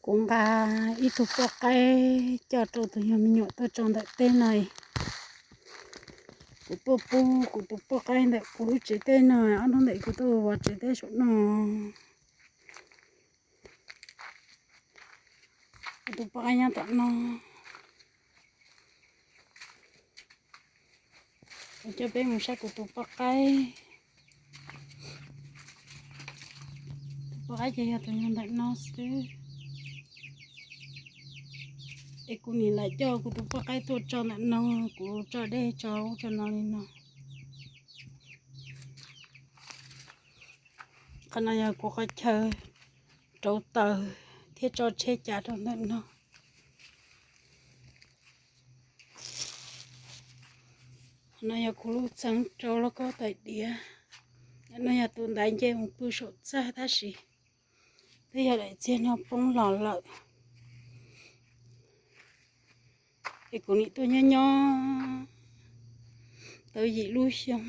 Kuv nqa ib tug poj qaib coj rau tus yog me nyuam tuaj tso ntawm teb no. Kuv tuaj pub kuv tus poj qaib ntawm kuv lub tsev teb no, ob hnub ntawm kuv tuaj vov tsev teb saum no. Kuv tus poj qaib nyob tom no. Kuv coj peb mus saib kuv tus poj qaib. Tus poj qaib ces yog tus nyob ntawm no xwb. Es kuv niam lam coj kuv tus poj qaib tuaj tso ntawm no, kuv tso dej tso ub tso no li no. Qhov no yog kuv qhov chaw rauv taws thiab tso tsheb cav rau ntawm no. Qhov no yog kuv lub txheeb rau lauj kaub tais diav. No yog tus ntaiv nce mus pw saum txaj tab sis twb yog daim txiag no poob los lawm. Es kuv niam tuaj nyob nyob tau yim lub xyoo.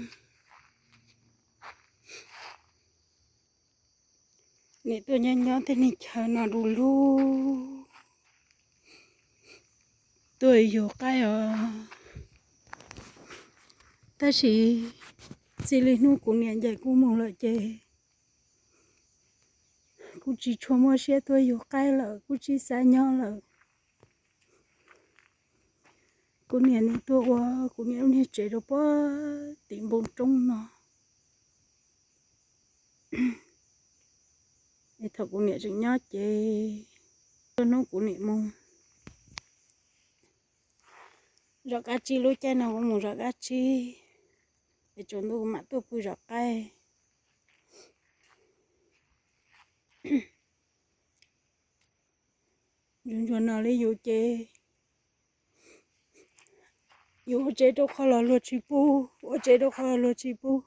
Niam tuaj nyob nyob tej niag chaw no du lug, tuaj yug qaib os. Tab sis txij li hnub kuv niam ncaim kuv mus lawm ces kuv tsis tshua muaj siab tuaj yug qaib lawm, kuv tsis xav nyob lawm. Kuv niam nws tuaj ua kuv niam lub niag tsev rau puag tim npoo roob no. Es thaum kuv niam tseem nyob ces txhua hnub kuv niam mus zov qab tsib, lub caij no kuv mus zov qab tsib, es tsaus ntuj kuv mam tuaj pw zov qaib. Ntsuag ntsuag no li yus ces yus ua tsev rau qhov los luag tsis pub, ua tsev rau qhov los luag tsis pub.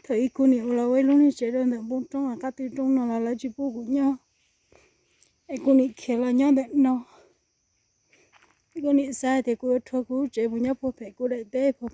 Thaum ub kuv niam ua los ua ib lub niag tsev rau ntawm npoo roob qab twb roob no los lawv tsis pub kuv nyob, es kuv niam khiav los nyob ntawm no. Kuv niam xav tias kuv yuav rhuav kuv lub tsev mus nyob puag pem kuv daim teb puag